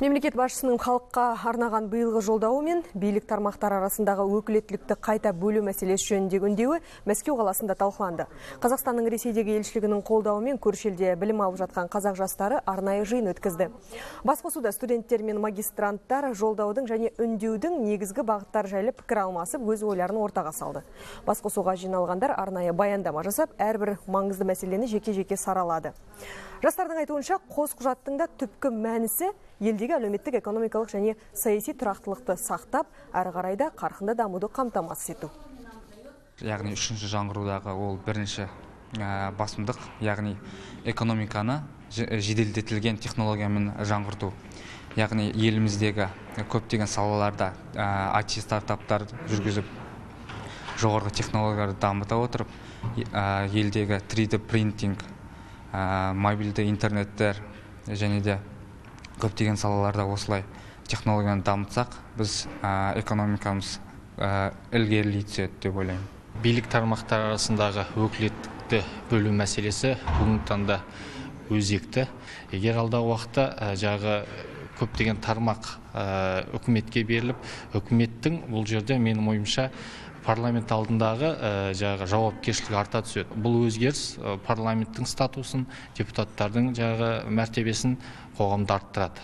Мемлекет басшысының халыққа арнаған биылғы жолдауы мен билік тармақтары арасындағы өкілеттілікті қайта бөлу мәселесі жөніндегі үндеуі Мәскеу қаласында талқыланды. Қазақстанның Ресейдегі елшілігінің қолдауымен көрші елде білім алып жатқан қазақ жастары арнайы жиын өткізді. Басқосуда студенттер мен магистранттар жолдаудың және үндеудің негізгі бағыттары жайлы пікір алмасып, өз ойларын ортаға салды. Басқосуға жиналғандар арнайы баяндама жасап, әрбір маңызды мәселені жеке-жеке саралады. Жастардың айтуынша, қос құжаттың да түпкі мәнісі елдегі әлеуметтік, экономикалық және саяси тұрақтылықты сақтап, әрі қарай да қарқынды дамуды қамтамасыз ету. Яғни үшінші жаңғырудағы ол бірінші басымдық, яғни экономиканы жеделдетілген технологиямен жаңғырту. Яғни еліміздегі көптеген салаларда IT стартаптар жүргізіп, жоғарғы технологияларды дамыта отырып, елдегі 3D принтинг, мобильді интернеттер және де көптеген салаларда осылай технологияны дамытсақ, біз экономикамыз ілгерілей түседі деп ойлаймын. Билік тармақтары арасындағы өкілеттікті бөлу мәселесі бүгінгі таңда өзекті. Егер алдағы уақытта жағы көптеген тармақ үкіметке беріліп, үкіметтің бұл жерде менің ойымша парламент алдындағы жағы жауапкершілік арта түседі. Бұл өзгеріс парламенттің статусын, депутаттардың жағы мәртебесін қоғамда арттырады.